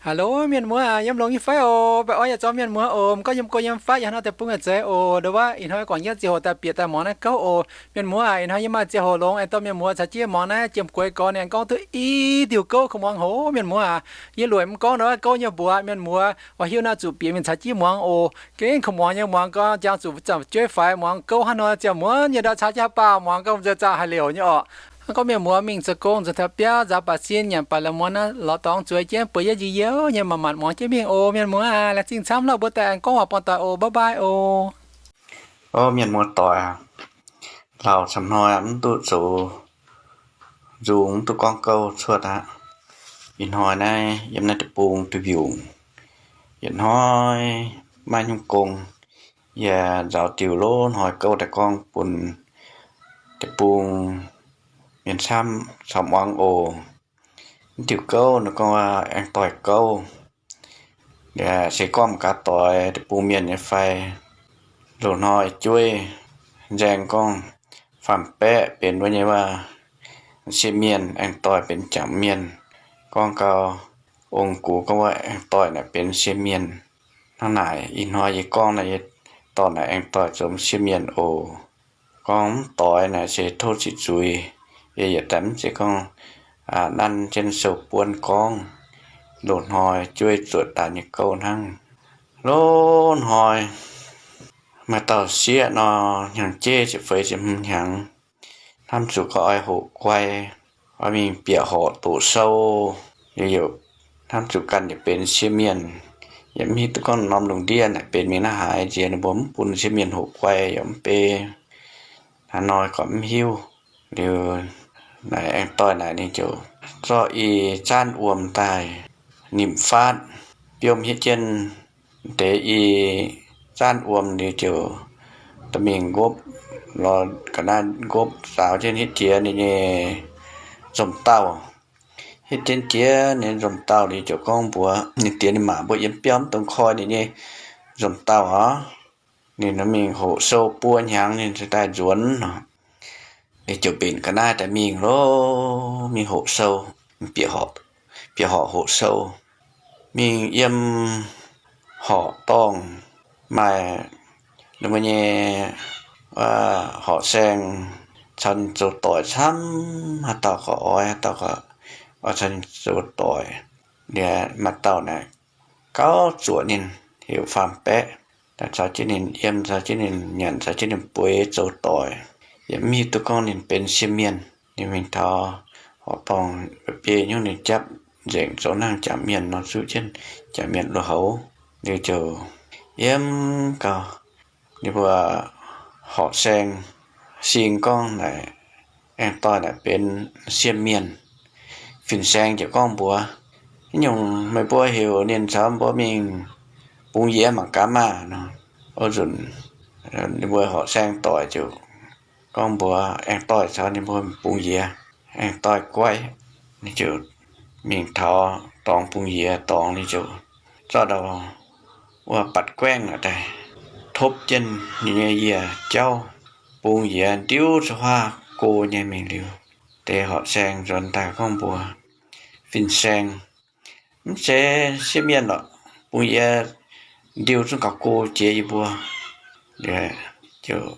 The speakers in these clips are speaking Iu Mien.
Aa lo, mienh muoz aac, yiem longx nyei fai oc? Baengh orn yietc zorng mienh muoz oc. Mv gorngv yiem go yiem fatv, yaac hnoi deic-bung yaac zeiz oc. Ndongc wuov ih hnoi guangc jienv ziangh hoc daaih bieqc daaih muangx naaiv gouv oc. Mienh muoz aac, ih hnoi yie maaih ziangh hoc longx aengx dorh mienh muoz caux jienv muangx naaiv jiem gueix gorx ninh aengx gorngv duqv i diuh gouv, kungx muangx hoc mienh muoz aac. Yie lueic mv gorngv ndongc wuov gouv nyei mbuox, mienh muoz oix hiuv nor zuqc bieqc mingh caux jienv muangx oc. Gengh kungx muangx nyei muangx gorngv jangx zuqc zanc jueiv faix muangx gouv hnangv nor ziangh muonz nyei ndau caux jienv haaix baah muangx gorngv nziex zaah haaix liouc nyei oc. Hnangv gorngv mienh muoz mingh zoux gong nzuonx taux biauv nzaaux baac sin nyanc baac la'muonz naaiv lorz dorngx zueiz jienv bueix yietv njiec youh nyei manc-manc muangx jienv mingh oc. Mienh muoz aac, laengz zingh camv lauh mbuo daaih aengx gorngv waac buangh doic oc. Bye bye oc. O, mienh muoz doic, lauh camv hnoi mv duqv zoux nzung, mv duqv gorngv gouv cuotv aqv. Ih hnoi naaiv yiem naaiv deic-bung duih mbiungc, yietc hnoi maiv nyungc gong, yie nzaaux diuh loz-hnoi gouv daaih gorngv bun deic-bung mienh camv caux muangx oc. Mv diuh gouv naaiv gorngv aengx doic gouv. Liuz se gorngv gaax doix deic-bung mienh nyei fai, loz-hnoi jueiv nzaeng gorngv faam-baeqv benx wuov nyei waac, sie mienh, aengx doix benx jangc mienh. Gorngv gau, ong-gux gorngv wuov aengx doix naaic benx sie mienh. Hnangv naaic ih hnoi yie gorngv naaic, yie dorh naaic aengx doix zoux sie mienh oc. Gorngv mv doix naaic se tov ziqc zuiz. Yie yietc daaih mv zeiz gorngv nanv jienv sou buonv gorngv, loz-hnoi jueiv zuotc daaih nyei gouv hnangv. Loz-hnoi maaih dauh sieqv nor, hnyangx-jeiv ziepc feix ziepc hmz hnyangx, hnamv zuqc gauh oix hoqc guai, oix mingh bieqc horqc doqc sou. Yaac hnamv zuqc ganh yaac benx sie mienh, yaac mv hiuv duqv gorngv norm lungh ndiev naaic benx mingh naaiv haaix, nziex ninh mbuo mv bun sie mienh hoqc guai yaac mv bei. Hnangv nor gorngv mv hiuv. Liuz naaic aengx doix naaic ninh ziouc zorqv i zaanv wuom daaih nimc faatv, biomv hietv jienv deix i zaanv wuom liuz ziouc dorh mingh nqopv, lorz ga'naaiv nqopv zaaux jienv hietv jiex ninh nyei nzomc dauh. Hietv jienv jiex ninh nzomc dauh liuz ziouc gorngv mbuox ninh diex ninh maa mbuo yiem biauv mv dungx koi ninh nyei nzomc dauh oc. Ninh mingh hoqc sou buo hnyangx ninh daaih nzuonx nor. Ninh ziouc mbenc ga'naaiv daaih mingh loh, mingh hoqc sou, bieqc horqc hoqc sou, mingh yiem horqc dorngh maaih ninh mbuo nyei horqc saeng caux ninh zoux doic camv. Haaix dauh gorqv oix, haaix dauh gorqv oix caux ninh zoux doic. Liuz maaih dauh naaic gauh zuoqc ninh, heuc Faam-Baeqv, daaih caux jienv ninh yiem, caux jienv ninh nyanc, caux jienv ninh bueix zoux doic. Yaac mv hiuv duqv gorngv ninh benx siev mienh. Ninh mingh taux horqc dorngh biei hnyouv ninh japv nzengc zoux hnangv jangc mienh nor, zuqv jienv jangc mienh lui-houx. Liuz ziouc yiem gau, ninh mbuo horqc saeng sing gorngv naaic, aengx doix naaic benx siev mienh. Fin-saeng ziouc gorngv mbuox, Haaix nyungc meih mbuo heuc ninh caux mbuo mingh bungx yie mangc gaax maah! Nor, wuov nzunc ninh mbuo horqc saeng doic ziouc gorngv mbuox aengx doix caux ninh mbuo bungx yie. Aengx doix guaiv, ninh ziouc mingh taux dorngx bungx yie dorngx, ninh ziouc zorqv ndau wuov batc guaengv naaic daaih topv jienv ninh nyei yieh jauv, bungx yie ndiuv cuqv huaav go nyei mingh liuz. Deix horqc saeng nzuonx daaih gorngv mbuox fin-saeng, Mv zeiz siev mienh lorqc, bungx yie ndiuv zungv gauh go jiex yie mbuo. Ziouc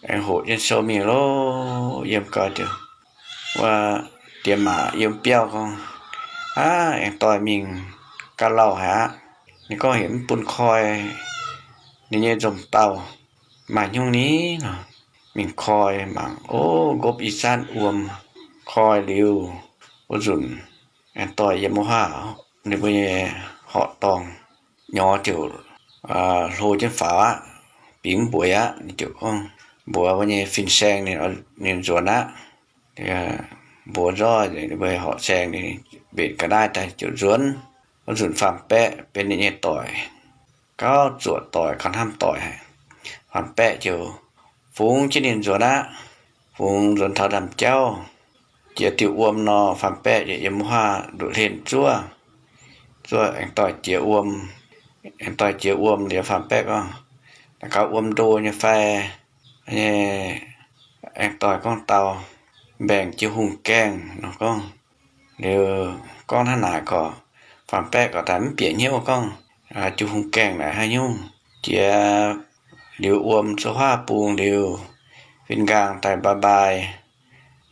aengx hoqc jienv sou mingh loh, yiem gau ziouc wuov diex maac yiem biauv gorngv, Aav, aengx doix mingh gauh lauh haic aqv. Ninh gorngv heuc mv bun koi ninh nyei nzomc dauh maaih hnyouv ni nor, mingh koi mangc, o, nqopv i zaanv wuom. Koi liuz, wuov nzunc aengx doix yiem wuov haav, ninh mbuo nyei horqc dorngh nyorx ziouc hlo jienv faaux aqv, bingx mv mbueiz aqv. Ninh ziouc gorngv mbuox wuov nyei fin-saeng ninh nzuonx aqv. Mbuox nzoih ninh mbuo horqc saeng ninh mbenc ga'naaiv daaih ziouc nzuonx. Wuov nzunc Faam-Baeqv benx ninh nyei doic, gauh zuoqc doic, gauh hnamv doic haic. Faam-Baeqv ziouc fungx jienv ninh nzuonx aqv. Fungx nzuonx taux ndaamv-jauv, jiex diuh wuom nor, Faam-Baeqv yaac yiem wuov haav nduqc hlen zuov, zuov aengx doix jiex wuom. Aengx doix jiex wuom liuz, Faam-Baeqv gorngv, Naaiv gaax wuom ndo nyei fai? Nyei, aengx doix gorngv dau, Mbaengc jienv hungh gaengh nor gorngv. Liuz gorngv hnangv naaic gorqv, Faam-Baeqv gorqv daaih mv bieqc hnyouv gorngv, Jiu Hungh Gaengh naaic haaix nyungc? Jiex liuz wuom cuotv huaav bung liuz, fin-nqaang daaih mbaai mbaai.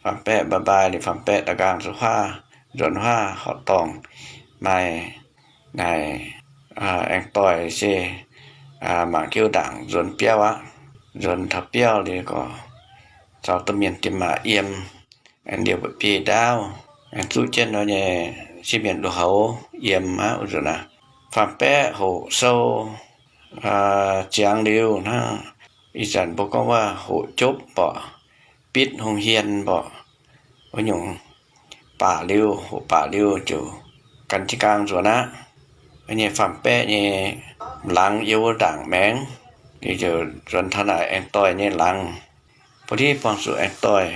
Faam-Baeqv mbaai mbaai liuz, Faam-Baeqv daaih nqaang cuotv huaav, nzuonx huaav horqc dorngh. Maaih naaic aengx doic se mangc jienv ndaangc nzuonx biauv aqv. Nzuonx taux biauv liuz gorqv caux domh mienh diex maac yiem, aengx liouh mba'biei ndaauv, aengx zuqv jienv nor nyei sieqv mienh lui-houx yiem aqv. Wuov nzunc aav, Faam-Baeqv hoqc sou ziangx liuz hnangv. Ih zanc mbuo gorngv waac hoqc jopv mborqc, bitv hungh hien mborqc, wuov nyungc baac liuz, hoqc baac liuz ziouc gan jienv nqaang nzuonx aqv. Wuov nyei Faam-Baeqv nyei laangz yiem wuov ndaangc maengx, liuz ziouc nzuonx taux naaic aengx doic nyei laangz. Buo ndiev buangh zuqc aengx doic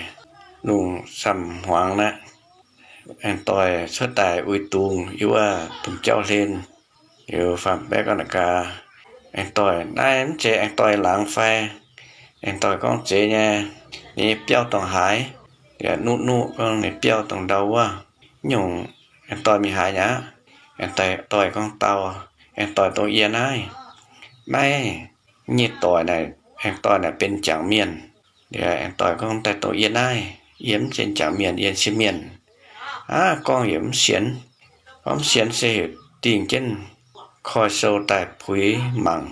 lungh samv hmuangx aqv. Aengx doic cuotv daaih uix dungz yiem wuov domh jauv hlen. Liuz Faam-Baeqv gorngv naaic gaax aengx doic, Naaiv mv zeiz aengx doic laangz fai? Aengx doic gorngv, Zeiz nyei, ninh nyei biauv dongh haaix? Yaac nuqv nuqv gorngv ninh biauv dongh ndau wuov. Nyungc aengx doic mingh haaix nyei aqv? Aengx doic gorngv, Dau, aengx doic dongh yie naaiv. Naaiv nyei doic naaic, aengx doic naaic benx jangc mienh. Liuz aengx doic gorngv, Daaih dongh yie naaiv, yie mv zeiz jangc mienh, yie sieqv mienh. Aav, gorngv yaac mv sienx. Gorngv mv sienx se heuc dingh jienv koi sou daaih puix mangc.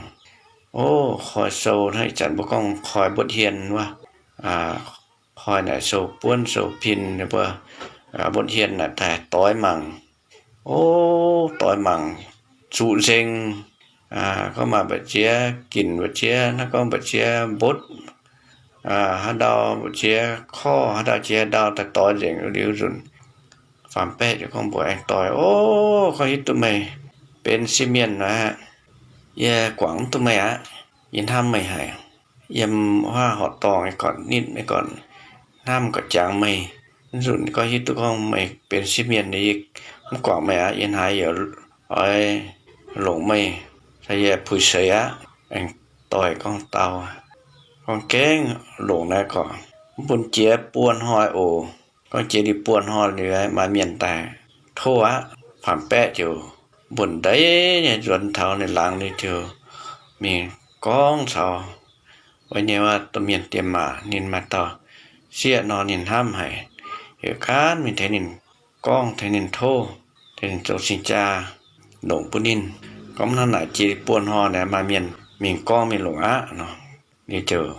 O, koi sou hnangv ih zanc mbuo gorngv koi mbotv hien wuov. Koi naaic sou buonv sou pin mbuo, mbotv hien naaic daaih doix mangc. O, doix mangc zuqc nzengc. Gorngv maaih mbu'ziex ginc, mbu'ziex hnangv, gorngv mbu'ziex mbotv, haaix ndau mbu'ziex korv, haaix ndau jiex haaix ndau daaih doix nzengc. Liuz nzunc Faam-Baeqv ziouc gorngv mbuox aengx doic, O, gorngv hiuv duqv meih benx sieqv mienh aqv, yie guangc mv duqv meih aqv. Yie hnamv meih haic. Yiem huaav horqc dorngh nyei gorn-nitv nyei gorn, hnamv gorqv jangx meih. Nzunc gorngv hiuv duqv gorngv meih benx sieqv mienh, yie mv guangc meih aqv. Yie haiz yaac oix longc meih caux yie puix seix aqv. Aengx doic gorngv, Dau, gorngv gengh longc naaiv gorqv, mv bun jiex buo hnoi oc. Gorngv jiex liuz buo hnoi liuz, maaih mienh daaih tov aqv. Faam-Baeqv ziouc mbuonx ndeic nyei nzuonx taux ninh laangz liuz ziouc mingh gorngv caux wuov nyei wuov domh mienh diex maac, ninh maaih dauh sieqv nor, ninh hnamv haic, heuc gaanv mingh tengx ninh gorngv, tengx ninh tov, tengx ninh zoux cing-jaa longc bun ninh. Gorngv hnangv naaic jiex buo hnoi naaic maaih mienh mingh gorngv mingh longc aqv nor. Ninh ziouc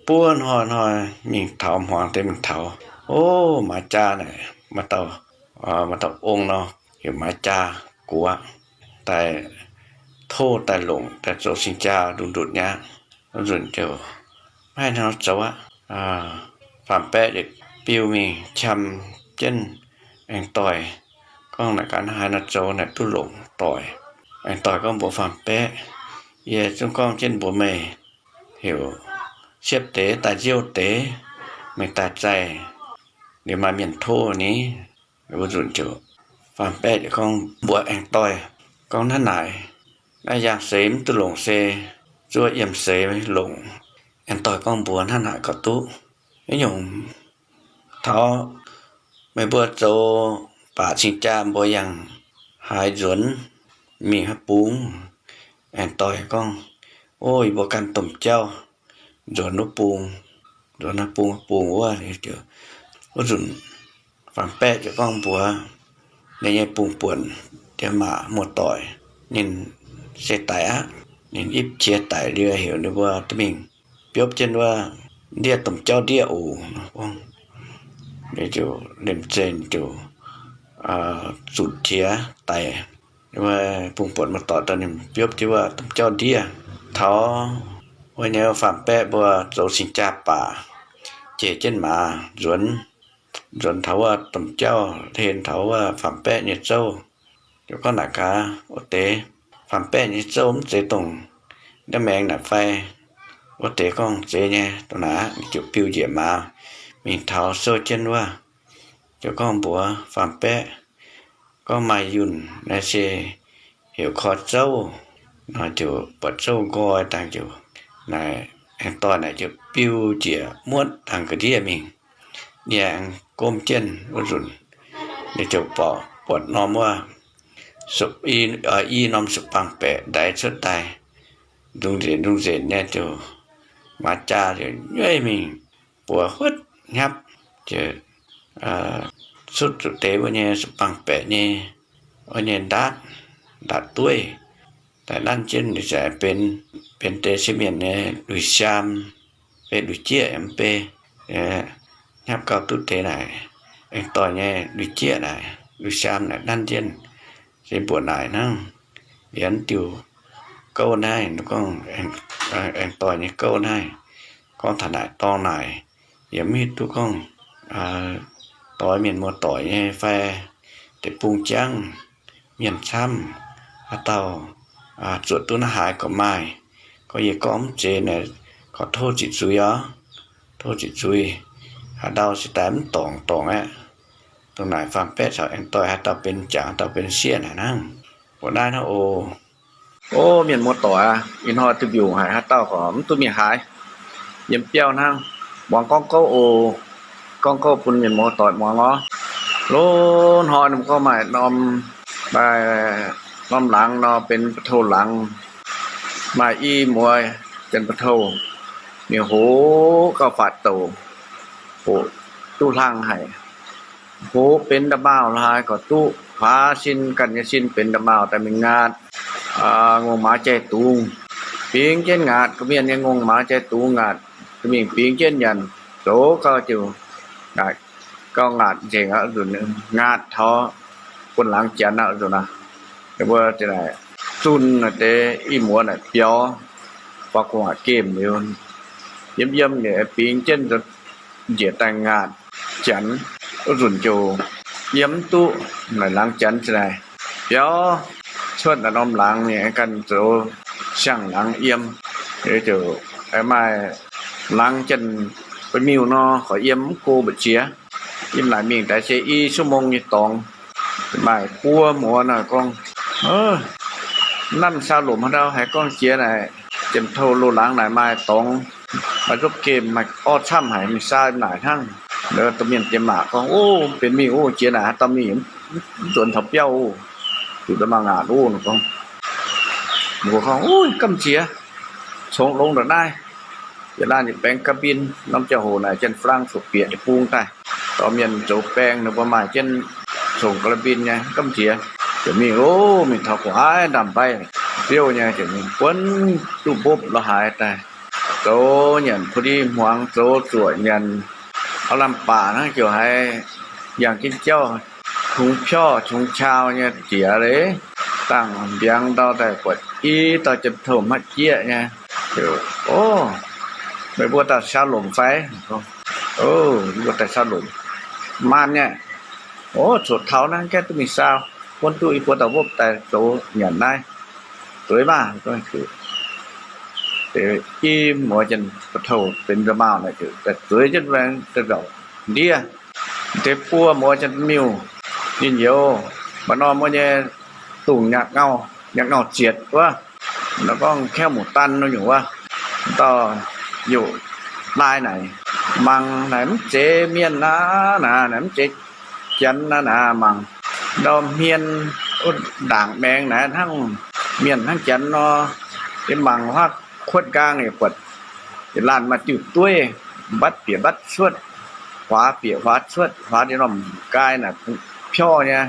buo hnoi hnoi mingh taux hmuangx deix mingh taux, O, maaiz jaa naaic maaih dauh, maaih dauh ong nor, heuc maaiz jaa guoqv, daaih tov daaih longc daaih zoux cing-jaa nduqc nduqc nyei aqv. Wuov nzunc ziouc maiv haih hnangv nor zoux aqv. Faam-Baeqv ziouc biu mingh qam jienv aengx doic, gorngv naaic gaax, Hnangv haaix nor zoux naaic duqv longc doic? Aengx doic gorngv mbuox Faam-Baeqv, Yie zungv gorngv jienv mbuox meih, heuc siepv deix daaih nziouv deix, meih daaih zaih, liuz maaih mienh tov ni. Wuov nzunc ziouc Faam-Baeqv ziouc gorngv mbuox aengx doic, gorngv, Hnangv naaic, naaiv yangh seix mv duqv longc se zuov yiem seix longc. Aengx doic gorngv mbuox, Hnangv naaic gauh duqv. Naaiv nyungc taux meih mbuo zoux baac cing-jaa mbuo yangh haaix nzuonx, mingh haaix bung? Aengx doic gorngv, O, yie mbuo ganh domh jauv nzuonx wuov bung, nzuonx haaix bung bung wuov. Wuov nzunc Faam-Baeqv ziouc gorngv mbuox ninh nyei bung-buonc diex maac muoz-doic, ninh se daic aqv. Ninh ipv qiex daic liuz heuc ninh mbuo duqv mingh biopv jienv wuov ndiev domh jauv ndiev oc. Ninh ziouc liemh zeih ziouc zunc qiex daic. Bung-buonc muoz-doic dorh ninh biopv jienv wuov domh jauv ndiev. Taux wuov nyei Faam-Baeqv mbuo zoux cing-jaa baac, jiex jienv maaz nzuonx, nzuonx taux wuov domh jauv hlen taux wuov Faam-Baeqv nyei zouv. Ziouc gorngv naaic gaax, Wuov deix Faam-Baeqv nyei zouv mv zeiz dongh naaiv maengx naaic fai? Wuov deix gorngv, Zeiz nyei, dongh naaic aqv. Ziouc biux njiec maaz mingh taux souv jienv wuov, ziouc gorngv mbuox Faam-Baeqv gorngv, Maaih yunh naaiv se heuc koi zouv. Nor ziouc buatc zouv nqoi dangh ziouc, naaic aengx doic naaic ziouc biu njiec muotv dangh ga'ndiev mingh. Ninh aengx gomv jienv wuov nzunc, ninh ziouc buatc norm wuov i, i norm suqc bangh baeqc ndaix cuotv daaih, ndungh nzengc ndungh nzengc nyei ziouc, maaz jaa ziouc nyueiv mingh buoz huotv hnyapv, ziouc cuotv zuqc deix wuov nyei suqc bangh baeqc nyei, wuov nyei ndaatv, ndaatv dueiv, daaih nanv jienv ninh benx, benx deix sieqv mienh nyei lui-siaam, beiv lui-jieqv mv bei, hnyapv gauh duqv deix naaic, aengx doic nyei lui-jieqv naaic, lui-siaam naaic nanv jienv se mbuoqc naaic hnangv. Yiem diuh gouv naaiv, gorngv aengx doic nyei gouv naaiv, gorngv taux naaic dorngx naaic, yie mv hiuv duqv gorngv doix mienh muoz-doic nyei fai deic-bung jangv, mienh camv, haaix dauh zuotc duqv naaiv haaix gorqv maaih. Gorngv yie gorngv mv zeiz naaic, gorqv tov ziqc zuiz oc, tov ziqc zuiz. Haaix ndau se daaih mv dorngc dorngc aqv. Dongh naaic faam-baeqv caux aengx doic haaix dauh benx jangc, haaix dauh benx sieqv naaic hnangv. Mbuo naaiv hnangv oc. O mienh muoz-doic aac, ih hnoi duqv mbiungc haic, haaix dauh gorqv mv duqv mingh haaix, yiem biauv hnangv. Muangx gorngv gouv oc. Gorngv gouv bun mienh muoz-doic muangx orv. Loz hnoi ninh gorngv maaih norm, maaih norm laangz nor, benx ba'tou laangz, maaih i muoz janx ba'tou, ninh hoz gauh faatv douc, hoqc duqv hlang haic. Hoz benx nda'maauh laaix gorqv duqv, huaax sin ganh nyei sin benx nda'maauh daaih mingh ngaatc ngongh maaz jai dungz. Bingx jienv ngaatc, gorqv-mienh nyei ngongh maaz jai dungz ngaatc, mingh bingx jienv nyanc, zoux gau ziouc gauh ngaatc nzengc aqv. Nzunc ngaatc taux bun laangz janx aqv. Nzunc aac, mbuo zunh naaic deix i muoz naaic biaux, faaux gu'nguaaic gemh liuz, yiem yiem nyei bingx jienv njiec daaih ngaatc janx. Wuov nzunc ziouc yiem mv duqv naaic laangz janx za'naaic biaux cuotv naaic norm laangz mingh ganh zoux siang-laangz yiem. Ziouc maaih laangz janx ba'miuh nor, gorqv yiem mv go mbu'ziex. Yiem naaic mingh daix se i ชั่วโมง nyei dorngx. Maaih buo muoz naaic gorngv, nanv saau lomc haaix ndau haiz gorngv jiex naaic, janx-ba'tou loz-laangz naaic maaih dorngx, maaih nzopv gemh, maaih orv camv haic, mingh saau naaic hnangv. Dongh mienh diex maac gorngv, O, benx mingh o, jiex naaic haaix dauh mingh, mv zuonx taux biauv o, zuqc daaih mangc ngaatc o. Ninh gorngv, mbuo gorngv, O, gamh nziex, congx longx ndongc naaiv. Yietc laanh yietc baengx เครื่องบิน norm ziangh hoc naaic, janx-faa-laang coqv bieqc deic-bung daaih, dorh mienh zoux baeng, ninh mbuo maaih jienv congx เครื่องบิน nyei, gamh nziex. Ziouc mingh loh, mingh taux gu'aiv ndaamv-mbaih, biouv nyei, ziouc mingh buonv duqv mbopv la'haaix daaih, zoux nyanc พอดี hmuangx, zoux zuoqc nyanc, aav lamh baac hnangv ziouc haiz yangh jienv jauv, cungx piauv cungx qau nyei diex leiz, dangh mbiaangx ndau daaih buatc i dauh janx-ba'tou hmatv jieqv nyei. Ziouc, O, meih mbuo daaih saau lomc fai? O, mbuo daaih saau lomc. Maanh nyei. O, coqv taux naaiv gaengh duqv mingh saau, buonv duqv i buo dauh mbopv daaih zoux nyanc naaiv. Zueiz maah! I muoz janx-ba'tou benx nda'maauh naaic, daaih zueiz jienv waengx daaih nzauc ndiev. Deix buo muoz janx-miuh, ninh youz mba'normh wuov nyei dungz nyaanh ngauh, nyaanh ngauh zietc wuov, nor gorngv แคบหมูตัน wuov nyungc wuov, dauh youz lai naaic, mangc naaic mv zeiz mienh aqv naaic, mv zeiz janx aqv naaic. Mangc ndau hmien, ndaangc maengx naaic hnangv mienh hnangv janx nor. Yie mangc huaav kuotv nqaang yaac buatc, yietc laanh maaih diuh dueiv, mbatv bieqc mbatv cuotv, huaax bieqc huaax cuotv, huaax ndiev norm nqaai naaic piauv nyei.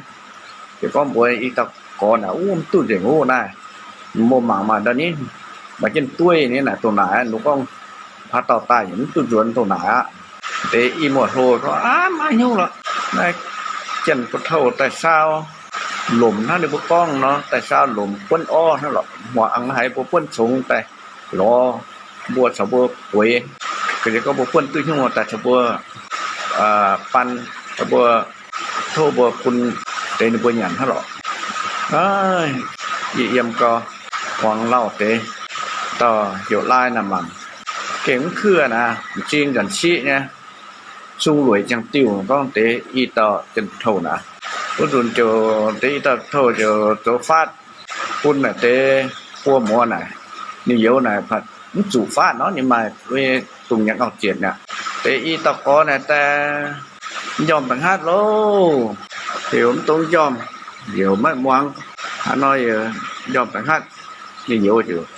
Ziouc gorngv mbuox i dauh gorx naaic, Uv, mv duqv nzengc oc naaiv. Mbuo mangc maah, ndau nitv maaih jienv dueiv nyei naaic, dongh naaic. Ninh gorngv, Haaix dauh daaih yaac mv duqv nzuonx dongh naaic aqv. Deix i muoz-hlo gorngv, Aav, maiv hnyouv lorqc. Naaiv janx-ba'tou daaih saau lomc hnangv ninh mbuo gorngv nor, daaih saau lomc buonv orv hnangv lorqc. Hmuangx haiz mbuo buonv congx daaih lorz mbuo caux mbuo bueix. Ga'naaiv gorngv mbuo buonv duqv hnyouv daaih caux mbuo ban, caux mbuo tov mbuo bun deix ninh mbuo nyanc hnangv lorqc. Yie yiem gau, huangx lauh deix, dauh youz laai naaic mangc, gengh mv kuv naaic, m'zing nzanc siqv nyei, sung lueic ziangh diuh gorngv deix i dauh janx-ba'tou naaic. Wuov nzunc ziouc deix i dauh ba'tou ziouc zoux faatv bun naaic deix buo muoz naaic, ninh youz naaic mv zuqc faatv nor, ninh maaih dungz nyaanh ngauh zietc naaic. Deix i dauh gorx naaic daaih njormh da'hnaatv loh, heuc mv dungx njormh, heuc maiv muangx, Hnangv nor yie njormh daaih hngaqv, ninh youz ziouc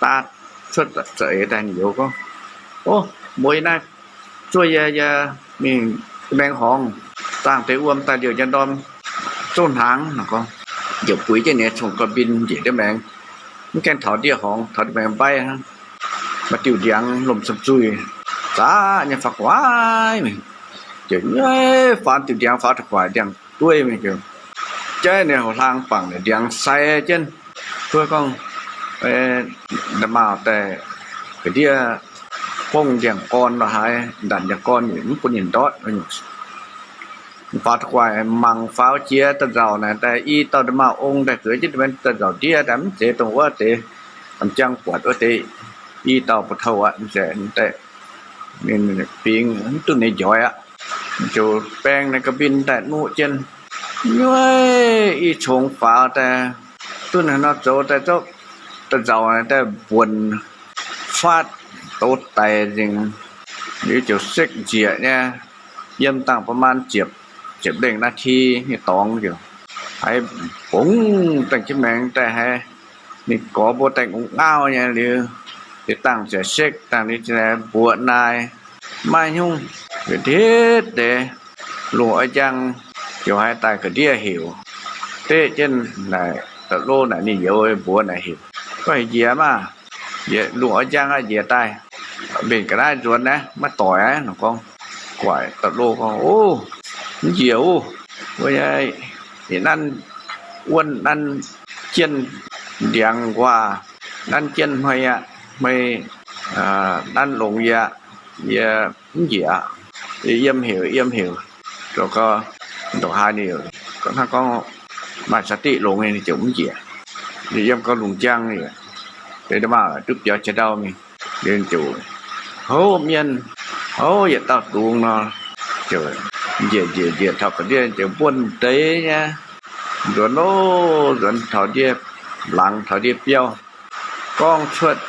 daav cuotv za'eix daaih. Ninh youz gorngv, O, mbuo yie naaiv zuov yie, yie mingh maengx horngz, zaangh deix wuom daaih liouh njang ndorm zouv hnaangx. Ninh gorngv, ziouc buix jienv ninh nyei cong-ga'mbin njiec ndiev maengx, mv gaengh taux ndiev horngz, taux ndiev maengx mbaiv hnangv, maaih diuh ndiangx lomh camv zuih zaqc nyei faaux gu'nguaaic mingh. Ziouc nyei faaux diuh ndiangx, faaux taux gu'nguaaic ndiangx-dueiv mingh, ziouc jaiv ninh hlang bangc ndiangx sai jienv. Wuov gorngv, Nda'maauh daaih ga'ndiev gongv ndiangx-gorn lorqc haaix, ndanc ndiangx-gorn mv bun ninh ndortv. Faaux taux gu'nguaaic mangc faaux jiex da'nzauc naaic daaih, i dauh nda'maauh ong daaih zueiz jienv da'nzauc ndiev daaih, mv zeiz dongh wuov deix, m'jang buatc wuov deix, i dauh ba'touh aqv. Mv zeiz daaih, ninh bingx mv duqv ninh njoix aqv. Ziouc baeng ninh ga'mbin daaih nuqv jienv, nyueiv i congx faaux daaih, duqv naaiv nor zoux daaih zouv da'nzauc daaih mbuonx faatv douz daic nzengc. Liuz ziouc sekv njiec nyei, yiem dangh ประมาณ ziepc, ziepc lengh นาที nyei dorngx ziouc haiz bungx dangh jienv maengx daaih haiz ninh gorx mbuo daaih ngongh ngauv nyei liuz, liuz dangh ziouc sekv dangh liuz ziouc mbuoqc naaic, maiv nyungc, yietc hditv deix lungh oix njang, ziouc haiz daaih ga'ndiev heuc, deqv jienv naaic da'lov naaic ninh youz mbuox naaic heuc, Gorngv heuc njiec maah! Njiec lungh oix njang aqv, njiec daaih mbenc ga'naaiv nzuonx naaiv maiv doic aqv. Ninh gorngv, guaaic da'lov gorngv, O, mv njiec wuov, mbuo nyei nanv wuonv nanv jienv ndiangx nquaah, nanv jienv hmei aqv, hmei nanv longx yie, yie mv njiec aqv. Yie yiem heuc, yiem heuc, zoux gau, ndongc haaix ninh hnangv gorngv maaih สติ longx nyei, ninh ziouc mv njiec. Ninh yiem gau lungh njang, ninh deix nda'maauh duqv biaux jiex ndau mingh, ninh ziouc houv mienh, houv yietc dauh dungz nor, ziouc njiec njiec njiec taux ga'ndiev ziouc mbuonx deix nyei, nzuonx loh, nzuonx taux ndiev laangz, taux ndiev biauv, gorngv cuotv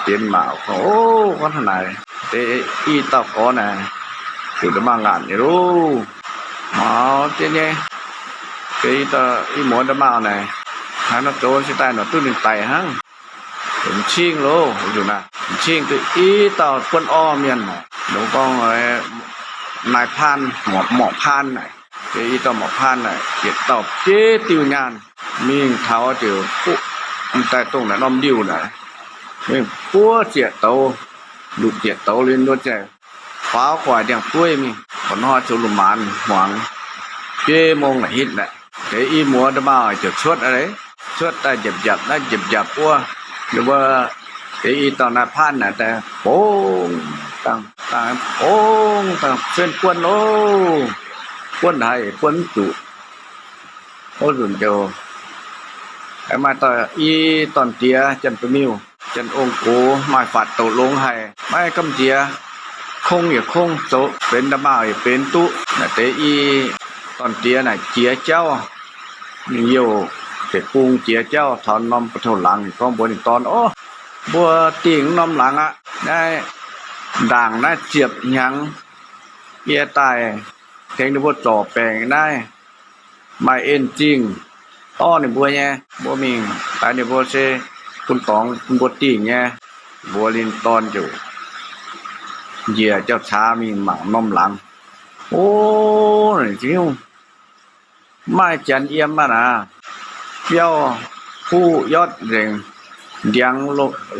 deix maauh gorngv, O, gorngv hnangv naaic, deix i dauh gorx naaic, zuqc nda'maauh ngaatc nyei loh. Maux jienv nyei, deix i dauh, i muoz nda'maauh naaic, hnangv nor zoux se daaih nor duqv ninh daic hnangv. M'cing loh, m'cing duqv i dauh buonv orv mienh, longc gorngv นายพราน, morc paan naaic. Deix i dauh morc paan naaic, yietc dauh bieiv diuh nyaanh, mingh taux ziouc daaih dongh naaic norm liuh naaic, mingh buov zieqc douz, lutc zieqc douz liuz nduov ziouc faaux gu'nguaaic ndiangx-dueiv mingh, mba'hnoi zoux lungh maanz hmuangx, biei mong naaic hitv naaic. Deix i muoz nda'maauh ziouc cuotv, cuotv daaih njapc njapc naaiv njapc njapc wuov, ninh mbuo deix i dauh นายพราน naaic daaih bongx dangh, dangh bongx dangh fen buonv loh, buonv haic buonv mv zuqc. Ov, nzunc ziouc maaih dauh i dorn-diex, janx-ba'miuh, janx-ong-gox, maaih faatv douc longx haic, maiv gamh nziex, kongv yaac kongv, zoux benx nda'maauh yaac benx duqv. Naaic deix i dorn-diex naaic jiex jauv, ninh youh deic-bung jiex jauv taux norm ba'touh laangz, ninh gorngv mbuox ninh dorn, Ov, mbuo dingh norm laangz aqv. Naaiv ndaangc naaiv ziepc hnyangx, yie daaih tengx ninh mbuo zorc baengc naaiv, maaih en zingh dorv ninh mbuo nyei. Mbuo mingh daaih ninh mbuo se bun dorngx bun mbuo dingh nyei. Mbuox ninh dorn ziouc njiec jauv-caax mingh mangc norm laangz. Ov, ziex nyungc, maaih janx yiem maah naaic, biauv huv yotv nzengc, ndiangx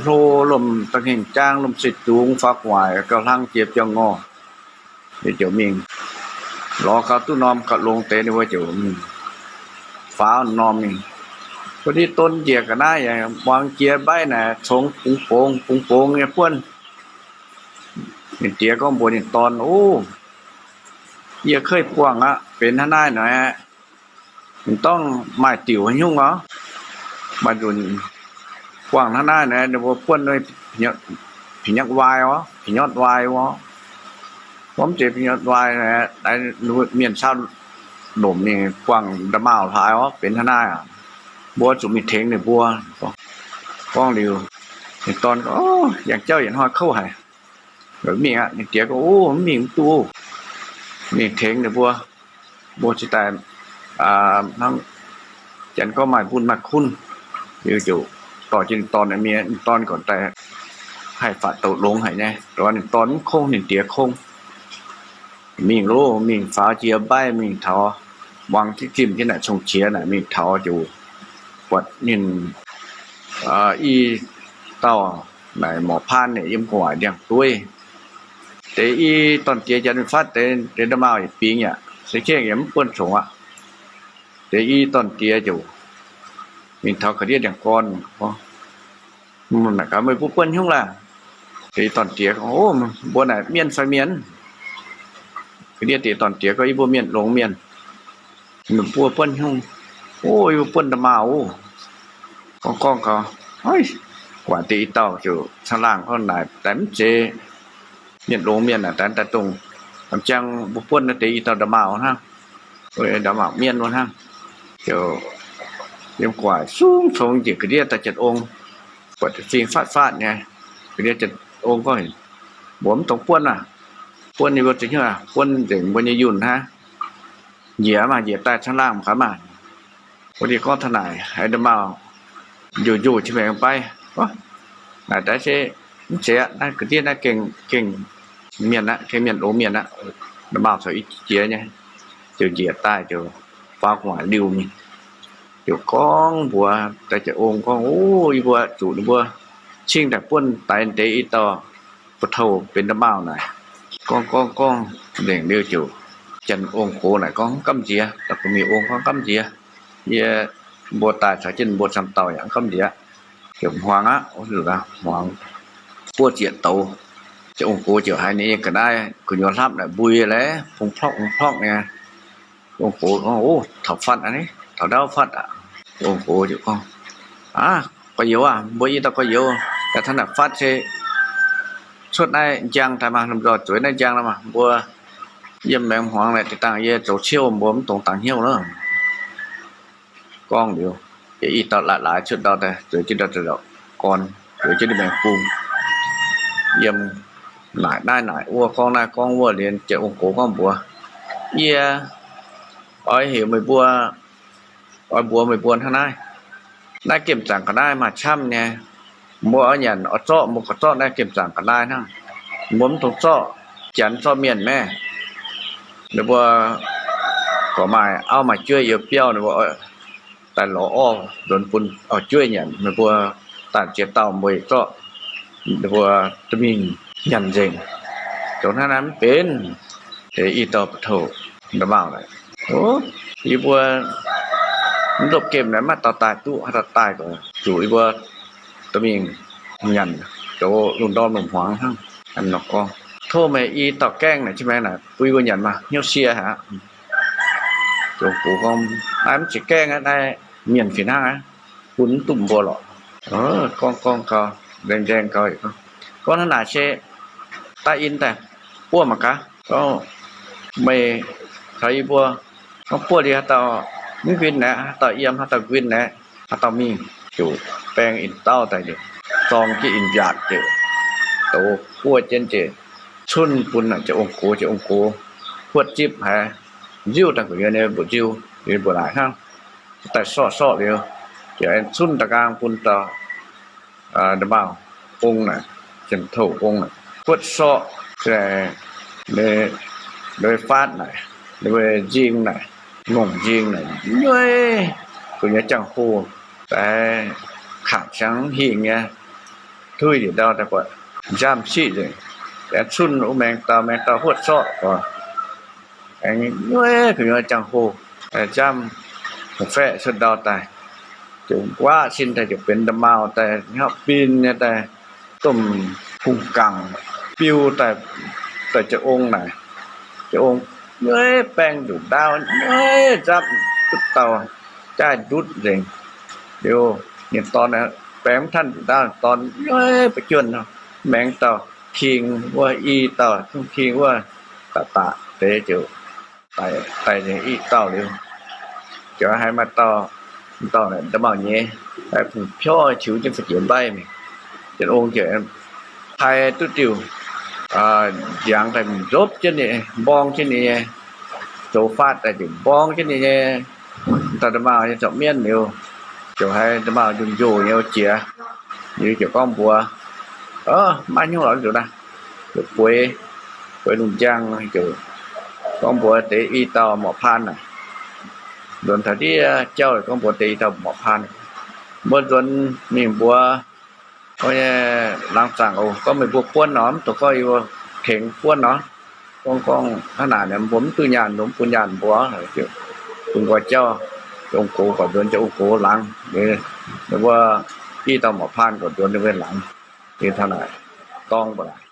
hlo lomh da'hengh jaang, lomh se zungx faaux gu'nguaaic gauh hlang jiex biauv ngorh. Ziouc mingh lorz gau duqv norm gauh longx deix, ninh mbuo ziouc mingh faaux norm mingh. Mbuo ndiev don njiec ga'naaiv yaac muangx jiex mbaiv naaic congx bungx bongx bungx bongx nyei buonv. Ninh diex gorngv mbuox ninh dorn, Ov, yie keuv buangh aqv, benx hnangv naaiv nor aqv. M'dorngh maaih diuc haaix nyungc oc. Maaih nzunc buangh hnangv naaiv nor, ninh mbuo buonv ผีนักวาย oc, ผียอดวาย oc. Wuov mv zeiz ผียอดวาย mienh cau lomc ninh buangh nda'maauh hlaaix oc, benx hnangv naaiv aqv. Mbuo zuqc mingh tengx ninh mbuo. Gorngv liuz, ninh dorn gorngv, Yangh jauv yietc hnoi kouv haic. Mingh aqv. Ninh diex gorngv, Ov, mv mingh mv duqv. Mingh tengx ninh mbuo, mbuo cingx daaih hnangv Janx gorngv maaih mbunh maaih kunv. Liuz ziouc dorh jienv ninh dorn mienh, ninh dorn gorqv daaih haih faatv douz longx haic nyei, ninh dorn mv kongv, ninh diex kongv. Mingh loh, mingh faaux jiex mbaiv, mingh taux muangx zimv jienv naaic cong-qiex naaic, mingh taux ziouc buatc ninh i dauh naaic morc paan naaic yiem gu'nguaaic ndiangx-dueiv. Deix i dorn-diex janx mingh fatv deix, deix nda'maauh yietc bingx yaac se kengh yaac mv buonv congx aqv. Deix i dorn-diex ziouc mingh taux ga'ndiev ndiangx-gorn, naaic gaax, meih mbuo buonv haaix nyungc laah? Deix i dorn-diex gorngv, O, mbuo naaic mienh fai mienh? Ga'ndiev deix dorn-diex gorngv, Yie mbuo mienh longx mienh. Meih mbuo buonv haaix nyungc? O, yie mbuo buonv nda'maauh. Gorngv gorngv gau, guangc deix i dauh ziouc caangh laangh gorngv, Naaic daaih mv zeiz mienh longx mienh aac, daaih daaih dongh m'jangc mbuo buonv naaiv deix i dauh nda'maauh hnangv. Nda'maauh mienh wuov hnangv. Ziouc yiem gu'nguaaic sung congx njiec ga'ndiev daaih janx-ong, buatc fing fatv fatv nyei. Ga'ndiev janx-ong gorngv, Mbuo mv dungx buonv aac. Buonv ninh mbuo zuqc hnyouv aac, buonv nzengc mbuo nyei yunh hnangv. Njiec maah, njiec daaih caangh laangh gaax maah. Wuov deix gorngv taux naaic, haiz nda'maauh njoh njoh qiex maengx baiv, Naaic daaih se mv zeiz aqv. Naaiv ga'ndiev naaiv gengh, gengh mienh aqv, gengh mienh longx mienh aqv. Nda'maauh caux i jiex nyei, ziouc njiec daaih ziouc faaux gu'nguaaic liuh mingh. Ziouc gorngv mbuox daaih janx-ong gorngv, O, yie mbuo zuqc ninh mbuo cingv daaih buonv daix deix i dauh ba'touh benx nda'maauh naaic. Gorngv gorngv gorngv nzengc liuz ziouc, janx-ong gox naaic gorngv, Mv gamh nziex. Dauh gu'mienh ong gorngv, Mv gamh nziex. Yie mbuo daaih caux jienv mbuo camv dauh yaac mv gamh nziex. Ziouc hmuangx aqv, hmuangx buov zieqc douz. Janx-ong gox ziouc haiz ninh nyei ga'naaiv gu'nyuoz hlapv naaic mbui laeh, pong plorqv pong plorqv nyei. Ong gox gorngv, O, taux fatv aqv, taux ndau fatv aqv. Ong gox ziouc gorngv, Aav, gorx-youz aah, mbuo i dauh gorx-youz daaih taux naaic fatv se cuotv naaiv njang daaih maah, lomh nzoih zueiz naaiv njang daaih maah, mbuo yiem maengx hmuangx naaic deix dangh yie zoux ciouv, mbuo mv dungx dangx hnyouv nor. Gorngv liuz, i dauh laaix laaix cuotv ndau daaih zueiz jienv ndau-lorqc gorn, zueiz jienv ndau-maengx bung, yiem naaic naaiv naaic wuov, gorngv naaiv gorngv wuov liuz, janx-ong gox gorngv mbuox, Yie oix heuc meih mbuo, oix mbuox meih mbuo hnangv naaiv, naaiv gemh zaangc ga'naaiv maaih camv nyei. Mbuo oix nyanc oix zorqv, mbuo gorqv zorqv naaiv gemh zaangc ga'naaiv hnangv. Mbuo mv dungx zorqv janx zorqv mienh maah. Ninh mbuo gorqv maaih auv maaih jueiv yiem biauv, ninh mbuo daaih lorz orv nzuonx bun auv-jueiv nyanc, meih mbuo daaih ziex dauh mbuo yietc zorqv, ninh mbuo dorh mingh nyanc nzengc. Zoux hnangv naaiv mv benx. Deix i dauh ba'touh nda'maauh naaic, O, yie mbuo mv lopv gemh naaic maiv dauh daaih duqv, haaix dauh daaih gorqv zuqc yie mbuo dorh mingh nyanc, zoux lungh ndorm lungh hmuangx hnangv. Nor gorngv, Tov meih i dauh gaengh naaic, zinh maengx naaic bun yie mbuo nyanc maah, hnyouv sie haic aqv. Ziouc gox gorngv, Naaiv mv zeiz gaengh aqv, naaiv mienh fih hnangv aqv. Bun mv duqv mbuo lorqc. Gorngv gorngv gau, nzaeng nzaeng gau, gorngv, Hnangv naaic se daaih in daaih buov mangc gaax. Gorngv, Meih caux yie mbuo gorngv buov liuz haaix dauh mv nquin naaic, haaix dauh yiem, haaix dauh nquin naaic, haaix dauh mingh. Ziouc baeng in dauh daaih, zorng jienv in mbiaatc ziouc douz buov jienv njiec cunh bun naaic ziouc ong-gox, ziouc ong-gox huotv zipv haic, nziuv daaih gu'nyuoz nyei mbu'nziu, liuz mbu'naaic hnangv, daaih sorqv sorqv liuz, ziouc cunh da'nqaang bun dauh nda'maauh ong naaic, janx-touv ong naaic, huotv sorqv, ninh mbuo faatv naaic, ninh mbuo nzing naaic, ngongh nzing naaic, nyueiv gu'nyuoz jangx-hoh daaih, kangx siangx hingh nyei, tuix ndiev ndau daaih buatc nzamv siqv nzengc. Aengx cunh wuov maengx dauh, maengx dauh huotv sorqv oc. Aengx nyueiv gu'nyuoz jangx-hoh, nzamv hungh faeqv cuotv ndau daaih, ziouc nquaqv sin daaih ziouc benx nda'maauh daaih, hnyouv bin nyei daaih, domh hungh gangc biu daaih, daaih ziouc ong naaic. Ziouc ong nyueiv baeng nduqc ndaauv, nyueiv nzapv duqv dauh jaaix ndutv nzengc. Liuz ninh dorn baeng mv tatv nduqc ndaauv, dorn nyueiv ba'juonh, maengx dauh king wuov, i dauh zungv king wuov, daaih daaih deix ziouc daaih nzengc i dauh liuz, ziouc haiz maaih dauh, dauh nda'maauh nyei, haiz fungx piauv tiux jienv fu'jueiv mbaiv mingh. Janx-ong ziouc pai duqv diuh ndiangx daaih mborqv jienv ninh, mborng jienv ninh nyei, zoux faatv daaih diuc mborng jienv ninh nyei Dauh nda'maauh nyei zorqv mienv liuz, ziouc haiz nda'maauh njoh njoh nyei jiex, liuz ziouc gorngv mbuox, Maiv hnyouv lorz nzuqc naaiv. Ziouc bueix, bueix lungh njang ziouc gorngv mbuox deix i dauh morc paan naaic, nzuonx taux ndiev jauv gorngv mbuox deix i dauh morc paan, Mbuo nzuonx mingh mbuox nyei laangz zaangc oc. Gorngv meih mbuo buonv nor, mv dungx gorngv yie mbuo tengx buonv nor. Gorngv, gorngv hnangv naaic, mbuo mv duqv nyaanh, mbuo mv bun nyaanh mbuo. Bun nqoi jauv, ong-gox gorqv nzuonx jauv, ong-gox laangz, ninh mbuo i dauh morc paan gorqv nzuonx ninh mbuo laangz. Ninh taux naaic dorng mbuo naaic.